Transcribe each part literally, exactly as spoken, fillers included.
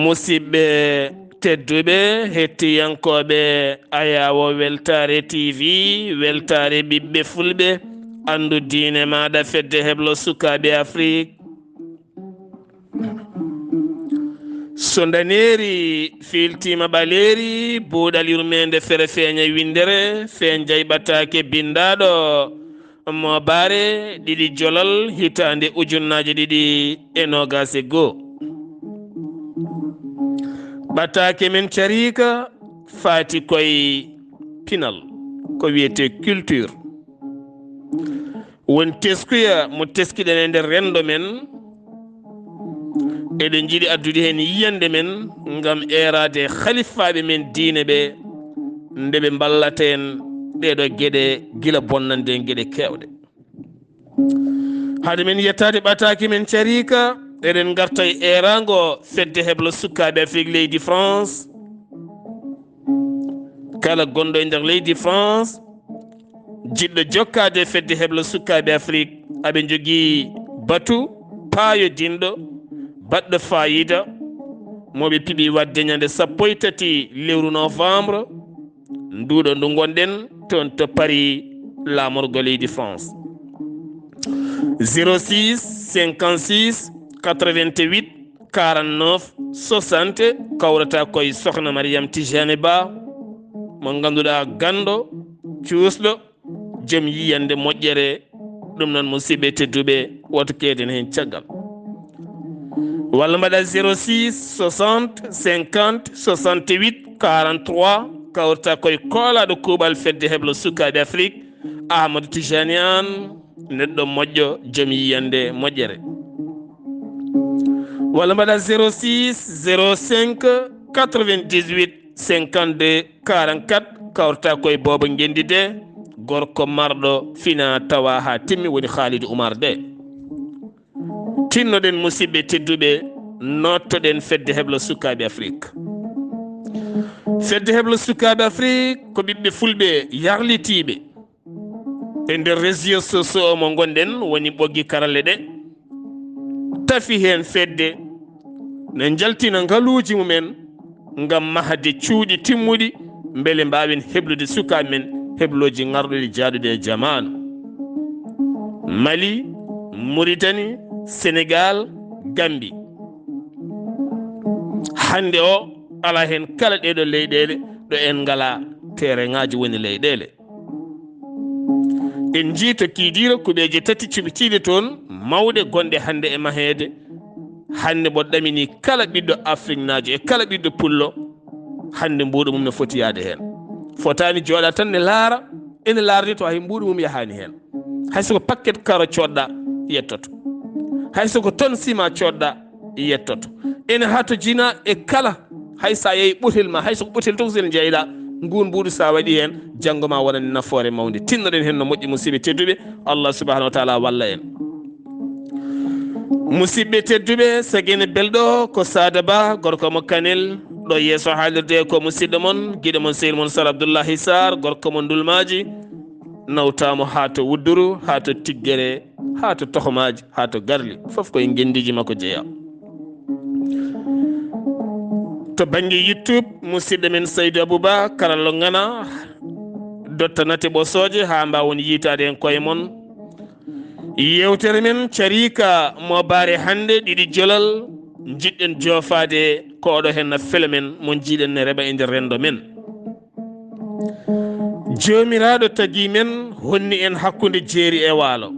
Musidɓe tedduɓe, hettiyankooɓe Ayaawo Weltaare T V, Weltaare Ɓiɓɓe Fulɓe, anndu diine maaɗa, Fedde Heblo Sukaaɓe Afrik. So ndaneeri fiiltiima ɓaleeri, buuɗal yurmeende fere feeña winndere, feen jayɓataake binndaaɗo. Moobaare ɗiɗi jolal hitaande ujunnaaje ɗiɗi e noogaas e goo. Ɓataake men cariika faati koye pinal, ko wiyetee culture. Won teskuya mo teskiɗen e nder renndo men. Eɗen njiɗi addude heen yiyannde men ngam eeraade halifaaɓe men diine ɓe, nde ɓe mballata en ɗeeɗo geɗe gila bonnande en geɗe keewɗe. Hade men yettaade ɓataake men cariika, eɗen ngarta e eeraango Fedde Heblo Sukaaɓe Afrik leydi France. Kala gonɗo e nder leydi France, jiɗɗo jokkaade e Fedde Heblo Sukaaɓe Afrik, aɓe njogii batu paayodinɗo, baɗɗo faayiida, mo ɓe piɓi waɗde ñande sappo e tati lewru novembre, nduɗo ndu ngonɗen toon to Paris, laamorgo leydi France. Zéro six, cinquante-six, quatre-vingt-huit, quarante-neuf, soixante, kawrata koye Sokhna Mariam Tijani Ba, mo ngannduɗaa ganndo, cuusɗo, joom yiyannde moƴƴere. Ɗum noon, musidɓe tedduɓe, woto keeden heen caggal. Walla mbaɗa zéro six, soixante, cinquante, soixante-huit, quarante-trois, kawrata koye koolaaɗo kuuɓal Fedde Heblo Sukaaɓe Afrik, Amadou Tijani Anne, neɗɗo moƴƴo, joom yiyannde moƴƴere. Walla mbaɗa zéro six, zéro cinq, quatre-vingt-dix-huit, cinquante-deux, quarante-quatre, kawrata koye Boobo Ngenndi Dee, gorko marɗo fina tawa haa timmi, woni Khalidou Oumar Dee. Tinnoɗen, musidɓe tedduɓe, noottoɗen Fedde Heblo Sukaaɓe Afrik. Fedde Heblo Sukaaɓe Afrik ko ɓiɓɓe fulɓe yarlitiiɓe e nder réseaux sociaux mo ngonɗen, woni ɓoggi karalle ɗe, tafi heen fedde, ne njaltina ngaluuji mumen ngam mahde cuuɗi timmuɗi, mbele mbaawen heblude sukaaɓe men heblooji ŋarɗuɗi jaaɗude e jamaanu. Mali, Muritani, Senegaal, Gambi. Hannde o, alaa heen kala ɗeeɗo leyɗeele ɗo en ngalaa tereŋaaji, woni leyɗeele. En njii to Kiidiira kuɓeeje tati cuɓitiiɗe toon, mawɗe, gonɗe hannde e maheede. Hannde mboɗo ɗaminii kala ɓiɗɗo Afriknaajo e kala ɓiɗɗo Pullo, hannde mbuuɗo mum ne foti yahde heen. Fotaani jooɗa tan ne laara, ene laara ni tawa hay mbuuɗo mum yahaani heen. Hay so ko pakket karo coodɗa, yettoto. Hay so ko tonne sima coodɗa, yettoto. Ene hatojina e kala, hay so a yehi ɓotel ma, hay so ko ɓotel tokosel njeyɗa, nguun mbuuɗu so a waɗi heen, janngo ma wonani nafoore mawnde. Tinnoɗen heen no moƴƴi, musidɓe tedduɓe, Allah subhanahu wa taala walla en. Musidɓe tedduɓe, Sagene Belɗo ko Saada Ba, gorko mo Kanel, ɗo yeeso haalirde ko musidɗo mon, giɗo mon, sehil mon Sar Abdullahi Sar, gorko mo Ndulmaaji, nawtaamo haa to Wudduru, haa to Tiggere, haa to Tohomaaji, haa to Garli, fof koye ngenndiiji makko jeyaa. To bannge YouTube, musidɗo men Saydu Abuba, karallo ŋana, dotta nate ɓosooje haa mbaawon yiitaade en koye mon. Yeewtere men cariika mo baare hannde, ɗiɗi jolal, njiɗɗen joofaade ko oɗo henna phénomène mo njiiɗen ne reɓa e nder renndo men. Joomiraaɗo tagi men, honni en hakkunde jeeri e waalo.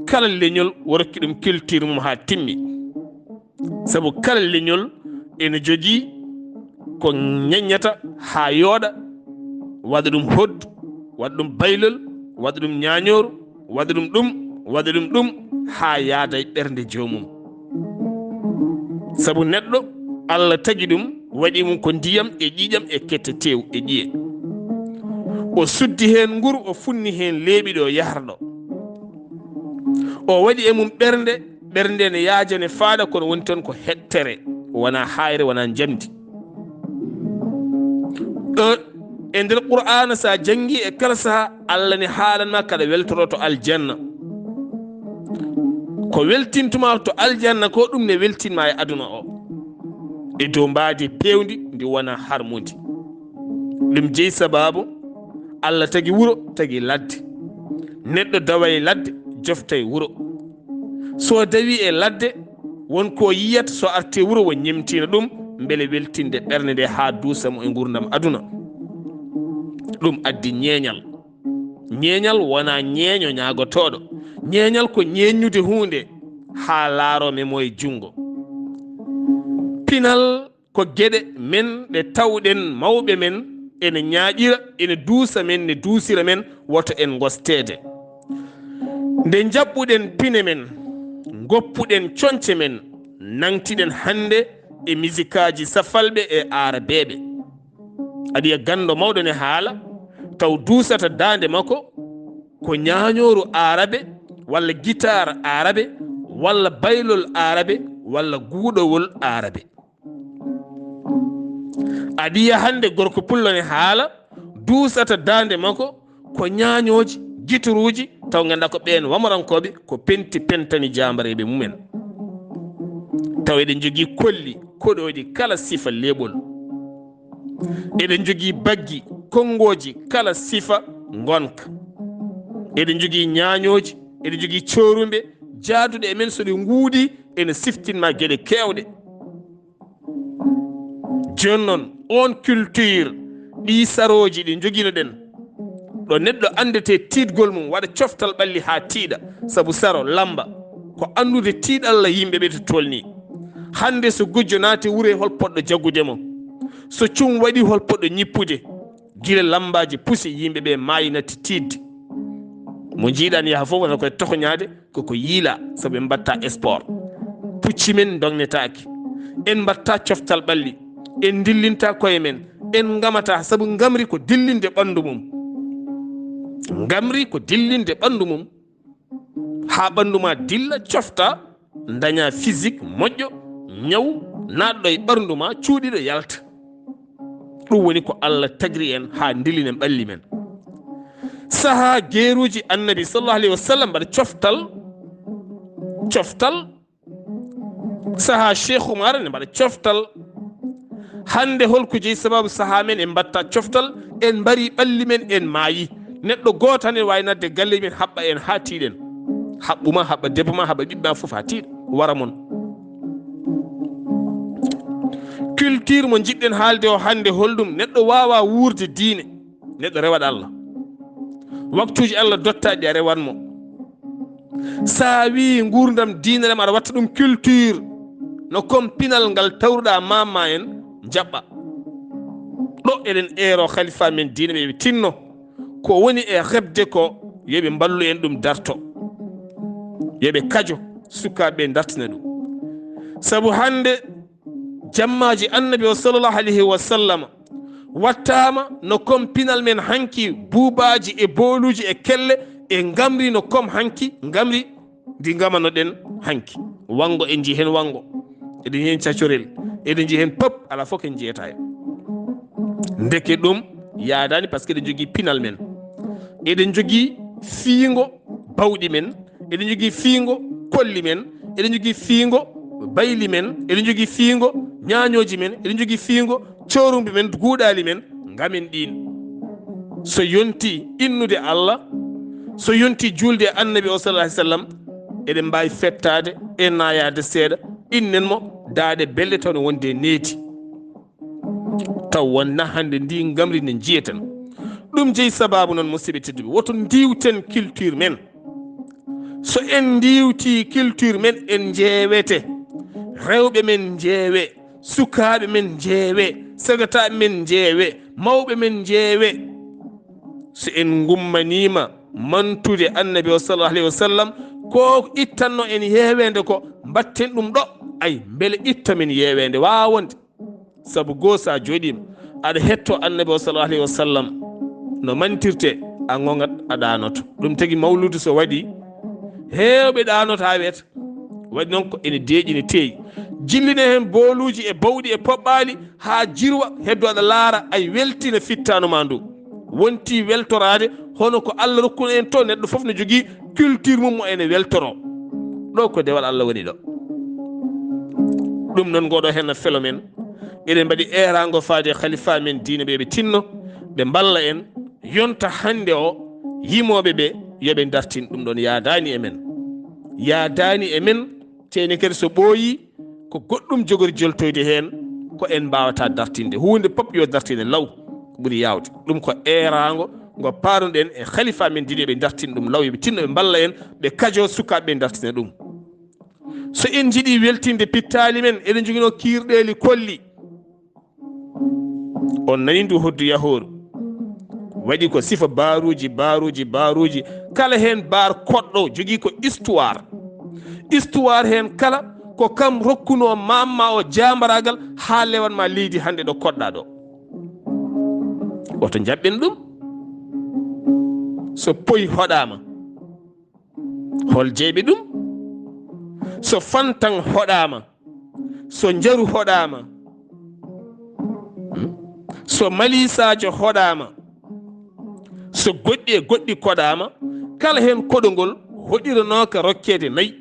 Kala leñol o rokki ɗum culture mum haa timmi. Sabu kala leñol ene jogii ko ñaññata haa yooɗa, waɗa ɗum hoddu, waɗa ɗum baylol, waɗa ɗum ñaañooru, waɗa ɗum ɗum, waɗa ɗum ɗum, haa yaada e ɓernde joomum. Sabu neɗɗo, Allah tagi ɗum, waɗi mum ko ndiyam e ƴiiƴam e kette teew e ƴiye. O suddi heen nguru, o funni heen leeɓi ɗo yahrɗo. O waɗi e mum ɓernde, ɓernde ne yaajane faaɗa, kono woni toon ko heɗtere, wonaa haayre, wonaa njamndi. E, e nder Qur'aana, so a janngii e kala sahaa, Allah ne haalan ma kaɗa weltoroo to aljanna. Ko weltintuma to aljanna ko, ɗum ne weltinma e aduna o. E dow mbaadi peewndi ndi wonaa harmundi. Ɗum jeyi sabaabu Allah tagi wuro, tagi ladde. Neɗɗo daway ladde, joftay wuro. So dawi e ladde, won ko yiyata, so arti wuro, o ñemtina ɗum, mbele weltinde ɓernde nde haa duusa mo e nguurndam aduna. Ɗum addi ñeeñal. Ñeeñal wonaa ñeeño ñaagotooɗo. Ñeeñal ko ñeeñude huunde haa laaroo memo e junngo. Pinal ko geɗe men ɗe tawɗen mawɓe men ene ñaaƴira, ene duusa men, ne duusira men, woto en ngosteede. Nde njaɓɓuɗen pine men, ngoppuɗen coñce men, nangtiɗen hannde e misikaaji safalɓe e aarabeeɓe. Aɗa yiya ganndo mawɗo ne haala, taw duusata daande makko ko ñaañooru aarabe, walla gitaar aarabe, walla baylol aarabe, walla guuɗowol aarabe. Aɗa yiya hannde gorko pullo ne haala, duusata daande makko ko ñaañooji, gituruuji, taw ngannda ko ɓeen wamorankooɓe ko penti pentani jaambareeɓe mumen. Taw eɗen njogii kolli koɗooɗi kala sifa leeɓol. Eɗen njogii baggi konngooji kala sifa ngonka. Eɗen njogii ñaañooji, eɗen njogii coorumbe jaaduɗe e men, so ɗe nguuɗii, ene siftinma geɗe keewɗe. Jooni noon, oon culture, ɗii sarooji ɗi njogino-ɗen, ɗo neɗɗo anndete tiiɗgol mum, waɗa coftal ɓalli haa tiiɗa, sabu saro, lamba, ko anndude tiiɗalla yimɓe ɓe to tolni. Hannde so gujjo naati wuro, hol poɗɗo jaggude mo? So cum waɗi, hol poɗɗo ñippude? Gila lambaaji pusi, yimɓe ɓe maayi, natti tiiɗde. Mo njiiɗan yaha fof wona koye tokoñaade, koko yiila, sabu en mbatta sport. Pucci men ndognetaake. En mbatta coftal ɓalli. En dillinta koye men. En ngamata, sabu ngamri ko dillinde ɓanndu mum. Ngamri ko dillinde ɓanndu mum. Haa ɓanndu ma dilla, cofta, daña physique moƴƴo, ñaw naatɗo e ɓanndu ma, cuuɗiɗo yalta. Ɗum woni ko Allah tagri en haa ndillinen ɓalli men. Sahaa geeruuji Annabi sallallahu alayhi wa sallam mbaɗa coftal, coftal. Sahaa Cheikh Oumar ne mbaɗa coftal. Hannde holko jeyi sababu sahaa men en mbatta coftal, en mbari ɓalli men, en maayi. Neɗɗo gooto tan ene waawi nadde galle men, haɓɓa en haa tiiɗen. Haɓɓu ma, haɓɓa debbo ma, haɓɓa ɓiɓɓe ma fof haa tiiɗa, wara mon. Culture mo njiɗɗen haalde o hannde, holɗum? Neɗɗo waawa wuurde diine, neɗɗo rewat Allah. Waktuuji Allah dottaaɗi a rewat mo. Sa wii nguurndam diine ɗam aɗa watta ɗum culture, no comme pinal ngal tawruɗa maama en jaɓɓa. Ɗo eɗen eero khalifa men diine ɓe, ɓe tinno ko woni e heɓde ko, yo ɓe mballu en ɗum darto. Yo ɓe kajo sukaaɓe ɓe dartina ɗum. Sabu hannde jammaaji Annabi o sallallahu alayhi wa sallam wattaama no comme pinal men hanki, buubaaji e booluuji e kelle e ngamri no comme hanki, ngamri ndi ngamanoɗen hanki. Wanngo, en njii heen wanngo, eɗen njii heen cacorel, eɗen njii heen pop, alaa fof ko en njiyata heen. Ndeke ɗum yaadaani, parce que eɗen njogii pinal men, eɗen njogii fiingo bawɗi men, eɗen njogii fiingo kolli men, eɗen njogii fiingo bayli men, eɗen njogii fiingo ñaañooji men, eɗen njogii fiingo coorumbi men, guuɗaali men, ngamen ɗiin. So yonti innude Allah, so yonti juulde e Annabi o sallallahu alayhi wa sallam, eɗen mbaawi fettaade e naayaade seeɗa, innen mo daaɗe belɗe taw ne wonde needi. Taw wonna hannde ndi ngamri ne njiyeten. Ɗum jeyi sababu noon, musidɓe tedduɓe, woto ndiiwten culture men. So en ndiiwti culture men, en njeewete. Rewɓe men njeewe, sukaaɓe men njeewe, sagataaɓe men njeewe, mawɓe men njeewe. So en ngummaniima mantude Annabi o sallallahu alayhi wa sallam, ko ittanno en yeeweende ko, mbatten ɗum ɗo, ay, mbele itta men yeeweende, waawaa wonde. Sabu goo, so a jooɗiima, aɗa heɗto Annabi o sallallahu alayhi wa sallam, No mantirte, a gongat, a ɗaanoto. Ɗum tagi mawluudu so waɗi, heewɓe ɗaanoto haa weeta. Waɗi noon ko ene deeƴi, ne teeyi. Jillinen heen booluuji e bawɗi e poɓɓaali haa jirwa, heddo aɗa laara, ay weltina fittaandu ma ndu. Wonti weltoraade, hono ko Allah rokkuno en to, neɗɗo fof no jogii culture mum mo ene weltoroo. Ɗo ko dewal Allah woni ɗo. Ɗum noon, ngoɗo heen phénomène, eɗen mbaɗi eeraango faade e khalifa men diine ɓe, ɓe tinno, ɓe mballa en, yonta hannde o, yimooɓe ɓe, yo ɓe dartin ɗum ɗoon, yaadaani e men. Yaadaani e men, teyni kadi so ɓooyi, ko goɗɗum jogori joltoyde heen, ko en mbaawata dartinde. Huunde pop yo dartine law, ko ɓuri yaawde. Ɗum ko eeraango ngo paaruɗen e khalifa men diine, ɓe dartin ɗum law, yo ɓe tinno, ɓe mballa en, ɓe kajo sukaaɓe ɓe, dartina ɗum. So en njiɗi weltinde pittaali men, eɗen njoginoo kiirɗeeli kolli. On nani ndu hoddu yahooru. Waɗi ko sifa baaruuji, baaruuji, baaruuji. Kala heen baar koɗɗo jogii ko histoire. Histoire heen kala ko kam rokkunoo maam ma o jaambaraagal haa lewan ma leydi hannde ɗo koɗɗa ɗo. Woto njaɓɓen ɗum. So poy hoɗaama, hol jeyɓe ɗum? So fantan hoɗaama, so njaru hoɗaama, hmm? So malisaajo hoɗaama, so goɗɗi e goɗɗi koɗaama, kala heen koɗongol hoɗiranooka rokkeede nayi,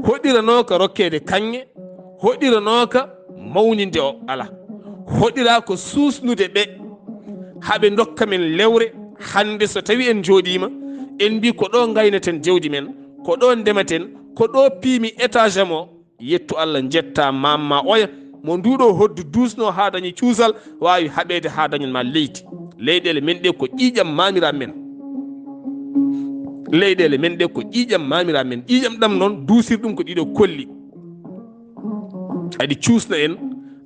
hoɗiranooka rokkeede kaŋŋe, hoɗiranooka mawninde o, alaa. Hoɗiraa ko suusnude ɓe, haa ɓe ndokka men lewre. Hannde so tawii en njooɗiima, en mbii ko ɗo ngaynaten jawdi men, ko ɗo ndematen, ko ɗo piimi étage am o, yettu Allah, njettaa maam ma oya, mo nduuɗo hoddu duusnoo haa dañi cuusal, waawi haɓeede haa dañan ma leydi. Leyɗeele men ɗe ko ƴiiƴam maamira men. Leyɗeele men ɗe ko ƴiiƴam maamira men. Ƴiiƴam ɗam noon, duusir ɗum ko ɗiɗo kolli. Aɗi cuusna en,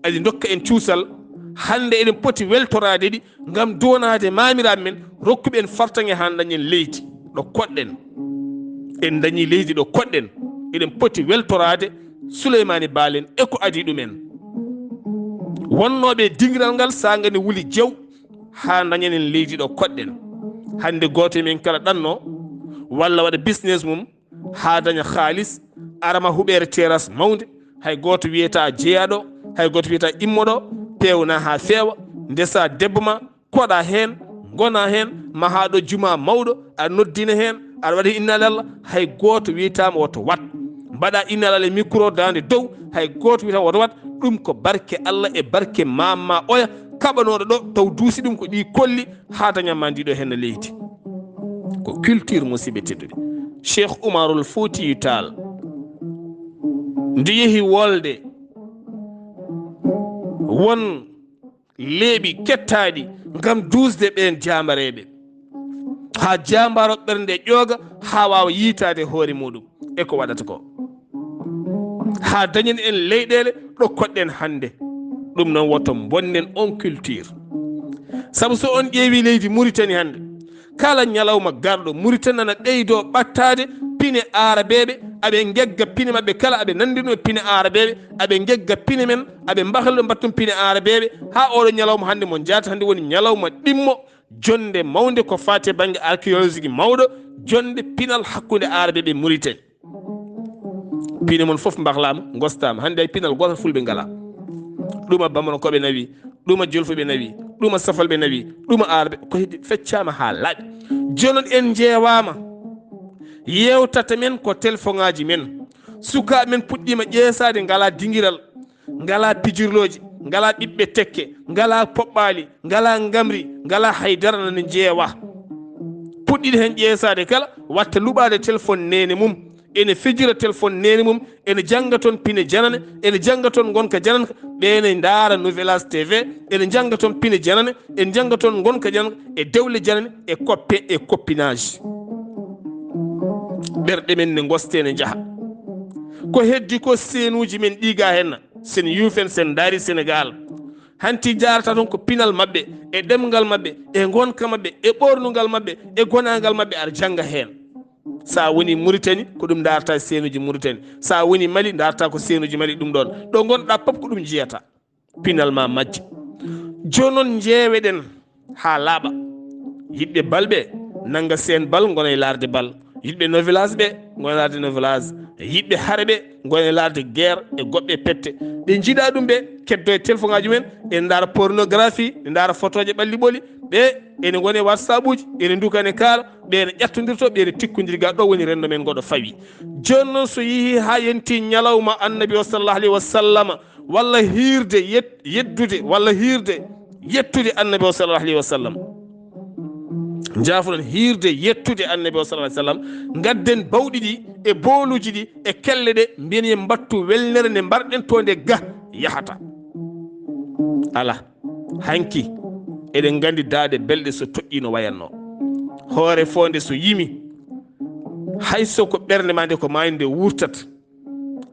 aɗi ndokka en cuusal. Hannde eɗen poti weltoraade ɗi ngam duwanaade maamira men, rokkuɓe en fartaŋŋe haa dañen leydi ɗo koɗɗen. En dañi leydi ɗo koɗɗen. Eɗen poti weltoraade Suleymaani Baal en e ko adii ɗum en. Wonnooɓe e dingiral ngal, saanga ne wuli jew haa dañen en leydi ɗo koɗɗen. Hannde gooto e men kala ɗanno walla waɗa business mum, haa daña haalis, ara ma huɓeere terrasse mawnde, hay gooto wiyata a jeyaɗo, hay gooto wiyata immoɗo, peewna haa feewa, ndesa debbo ma, koɗa heen, ngona heen, mahaɗo juma mawɗo, aɗa noddina heen, aɗa waɗa inna lalla, hay gooto wiyatama woto wat. Mbaɗa inna lalla e micro daande dow, hay gooto wiyatama woto wat. Ɗum ko barke Allah e barke maam ma oya, kaɓanooɗo ɗo, taw duusi ɗum ko ɗi kolli, haa dañan ma ndiɗo heen leydi. Ko culture, musidɓe tedduɓe. Cheikh Umarul Fuutiyu Taal, nde yehi wolde, won leeɓi kettaaɗi ngam duusde ɓeen jaambareeɓe, haa jaambaaro ɓernde ƴooga, haa waawa yiytaade hoore muuɗum e ko waɗata ko, haa dañen en leyɗeele ɗo koɗɗen hannde. Ɗum noon, woto mbonnen on culture. Sabu so on ƴeewi leydi Muritani hannde, kala ñalawma garɗo, Muritani nana ɓeydoo ɓattaade pine aarabeeɓe, aɓe ngegga pine maɓɓe kala, aɓe nanndino e pine aarabeeɓe, aɓe ngegga pine men, aɓe mbahloo mbattum pine aarabeeɓe, haa oɗo ñalawma hannde mo njaata hannde woni ñalawma ɗimmo, jonnde mawnde ko faati e bannge archéologie mawɗo, jonnde pinal hakkunde aarabeeɓe e Muritani. Pine mon fof mbahlaama, ngostaama. Hannde hay pinal gootal Fulɓe ngalaa. Ɗuma Bamarokoɓe nawi, ɗuma Jolfuɓe nawi, ɗuma Safalɓe nawi, ɗuma Aarabe, ko heddi feccaama haa laaɓi. Jooni noon en njeewaama. Yeewtata men ko telefoŋaaji men. Sukaaɓe men puɗɗiima ƴeesaade, ngalaa dingiral, ngalaa pijirlooji, ngalaa ɓiɓɓe tekke, ngalaa poɓɓaali, ngalaa ngamri, ngalaa hay dara nana njeewa. Puɗɗiiɗo heen ƴeesaade kala, watta luɓaade telefon neene mum. Ene fijira telefon neene mum, ene jannga toon pine janane, ene jannga toon ngonka jananka, ɓe ene ndaara Nouvelle Âge T V, ene njannga toon pine janane, ene njannga toon ngonka jananka, e dewle janane, e coppe, e copinage. Ɓerɗe men ne ngoste, ne njaha. Ko heddi ko seenuuji men ɗi ga henna, sen yuufen, sen ndaari Sénégal. Hanti njaarata toon ko pinal maɓɓe, e ɗemngal maɓɓe, e ngonka maɓɓe, e ɓoornungal maɓɓe, e gonaangal maɓɓe, aɗa jannga heen. So a woni Muritani, ko ɗum ndaarta e seenuuji Muritani. So a woni Mali, ndaarta ko seenuuji Mali ɗum ɗoon. Ɗo ngonɗa pop ko ɗum njiyata. Pinal ma majja. Jooni noon njeeweɗen haa laaɓa. Yiɗɓe bal ɓe nanga seen bal, ngona e laarde bal. Yiɗɓe novelage ɓe ngona e laarde novelage. Yiɗɓe hare ɓe ngona e laarde guerre e goɗɗe pette. Ɓe njiɗa ɗum ɓe keddo e téléphone aji men, ene ndaara pornographie, ene ndaara photoje ɓalli ɓoli. Ɓe ene ngona e WhatsApp uji, ene ndukane kaala, ɓe ene ƴattondirto, ɓe ene tikkondirga. Ɗo woni renndo men ngoɗo fawi. Jooni noon so yehi haa yonti ñalawma Annabi o sallallahu alayhi wa sallama, walla hiirde yet-, yeddude, walla hiirde yettude Annabi o sallallahu alayhi wa sallam. Njaafuɗon hiirde yettude Annabi o sallallahu alayhi wa sallam. Ngadden bawɗi ɗi e booluuji ɗi e kelle ɗe, mbiyen yen mbattu welnere nde mbarɗen to nde ga yahata. Alaa, hanki eɗen nganndi daaɗe belɗe so toƴƴii no wayatnoo. Hoore foonde so yimi, hay so ko ɓernde ma nde ko maayde nde wurtat.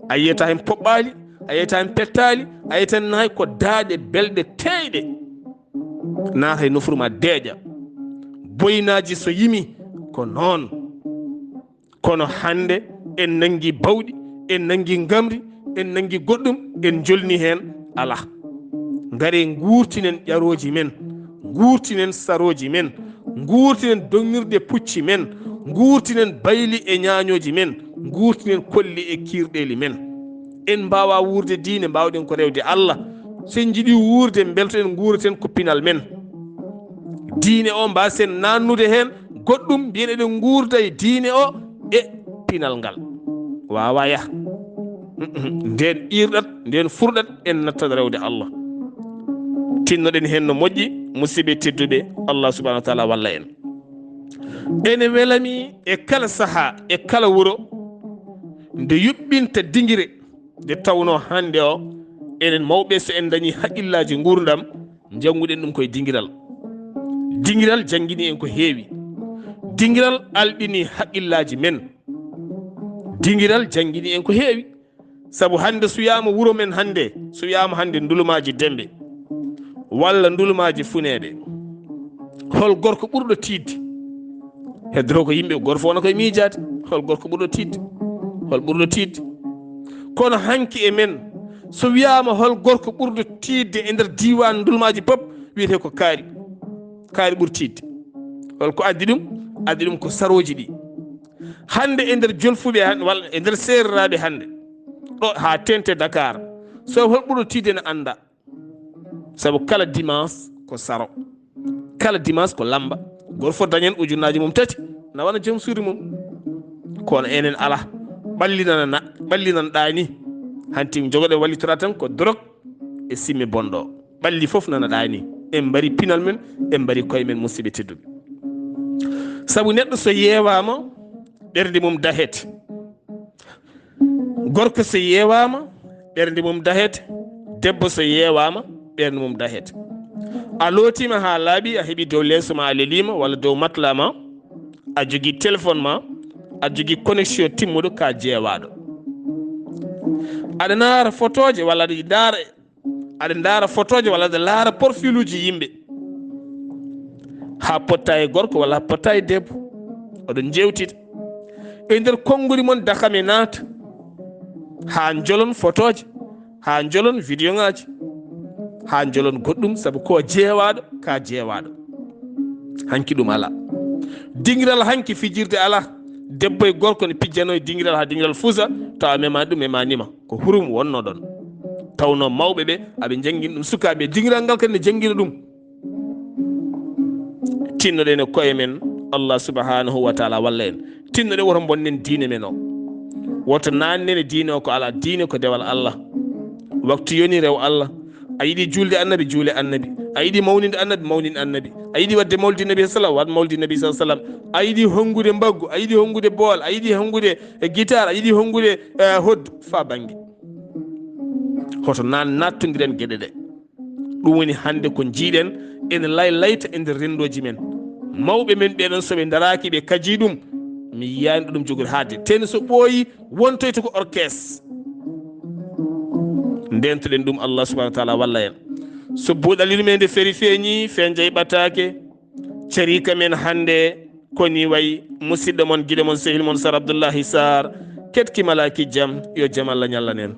A yiyata heen poɓɓaali, a yiyata heen pettaali, a yiyata heen hay ko daaɗe belɗe teeyɗe. Naata e nofru ma deeƴa. Boynaaji so yimi ko noon. Kono hannde en nanngi bawɗi, en nanngi ngamri, en nanngi goɗɗum, en njolni heen. Alaa. Ngare nguurtinen ƴarooji men, nguurtinen sarooji men, nguurtinen doŋŋirɗe pucci men, nguurtinen bayli e ñaañooji men, nguurtinen kolli e kiirɗeeli men. En mbaawa wuurde diine, mbaawɗen ko rewde Allah. So en njiɗi wuurde, mbeltoɗen nguureten ko pinal men. Diine o mbaasen naannude heen goɗɗum, mbiyen eɗen nguurda e diine o e pinal ngal. Waawa yah. Ndeen iirɗat, ndeen furɗat, en nattat rewde Allah. Tinnoɗen heen no moƴƴi, musidɓe tedduɓe, Allah subhanahu wa taala walla en. Ene welami e kala sahaa, e kala wuro, nde yuɓɓinta dingire, nde tawnoo hannde o, enen mawɓe, so en ndañii haqqillaaji nguurndam, njannguɗen ɗum koye dingiral. Dingiral janngini en ko heewi. Dingiral alɗini haqqillaaji men. Dingiral janngini en ko heewi. Sabu hannde so wiyaama wuro men hannde, so wiyaama hannde Ndulumaaji Dembe, walla Ndulumaaji Funeeɓe, hol gorko ɓurɗo tiiɗde? Heddotoo ko yimɓe, gooto fof wona koye miijaade. Hol gorko ɓurɗo tiiɗde? Hol ɓurɗo tiiɗde? Kono hanki e men, so wiyaama hol gorko ɓurɗo tiiɗde e nder diiwaan Ndulumaaji pop, wiyetee ko Kaari. Kaari ɓuri tiiɗde. Hol ko addi ɗum? Addi ɗum ko sarooji ɗi. Hannde e nder Jolfuɓe hannde, walla e nder Seereraaɓe hannde, ɗo haa teeŋti Dakar, so hol ɓurɗo tiiɗde ne annda. Sabu kala dimanche ko saro, kala dimanche ko lamba. Gooto fof dañan ujunnaaji mum tati, na wona joom suudu mum. Kono enen alaa. Ɓalli nana na, ɓalli nana ɗaani. Hanti jogoɗen wallitoraa tan ko dorog e simme bonɗo. Ɓalli fof nana ɗaani. En mbari pinal men, en mbari koye men, musidɓe tedduɓe. Sabu neɗɗo so yeewaama, ɓernde mum dahete. Gorko so yeewaama, ɓernde mum dahete. Debbo so yeewaama, ɓernde mum dahete. A lootiima haa laaɓi, a heɓi dow leeso ma, a leliima, walla dow matla ma, a jogii téléphone ma, a jogii connexion timmuɗo, ka jeewaaɗo. Aɗa ndaara fotooje, walla aɗa ndaara, aɗa ndaara fotooje, walla aɗa laara profiluuji yimɓe. Haa potta e gorko, walla haa potta e debbo. Oɗon njeewtida. E nder konngudi mon dakam e naata. Haa njolon fotooje, haa njolon vidéo ŋaaji, haa njolon goɗɗum, sabu ko jeewaaɗo, ka jeewaaɗo. Hanki ɗum alaa. Dingiral hanki fijirde alaa. Debbo e gorko ne pijjanoo e dingiral haa dingiral fusa, tawa memaani ɗum, memaani ma. Ko hurum wonnoo ɗon. Tawnoo mawɓe ɓe, aɓe njanngini ɗum sukaaɓe. Dingiral ngal kadi ne janngina ɗum. Tinnoɗen e koye men, Allah subhanahu wa taala walla en. Tinnoɗen woto mbonnen diine men o. Woto naannen e diine o ko alaa. Diine ko dewal Allah. Waktu yoni rew Allah. A yiɗi juulde Annabi, juule Annabi. A yiɗi mawninde Annabi, mawnin Annabi. A yiɗi waɗde mawlidi Nabi sallam, waɗ mawlidi Nabi sallam. A yiɗi honngude mbaggu, a yiɗi honngude bool, a yiɗi honngude e guitar, a yiɗi honngude, eh, hoddu, faa bannge. Hoto naan nattondiren geɗe ɗe. Ɗum woni hannde ko njiiɗen ene lay-, layta e nder renndooji men. Mawɓe men ɓee ɗoon, so ɓe ndaraaki, ɓe kajii ɗum, mi yiyaani ɗo ɗum jogori haaɗde. Teni so ɓooyi, wontoyta ko orchestre. Ndeentoɗen ɗum, Allah subhanahu wa taala walla en. So buuɗal yurmeende feri feeñi, fenjay ɓataake. Cariika men hannde ko ni wayi, musidɗo mon, giɗo mon, sehil mon, Sar Abdullahi Sarr, ketki malaaki jam, yo jam Allah ñallan en.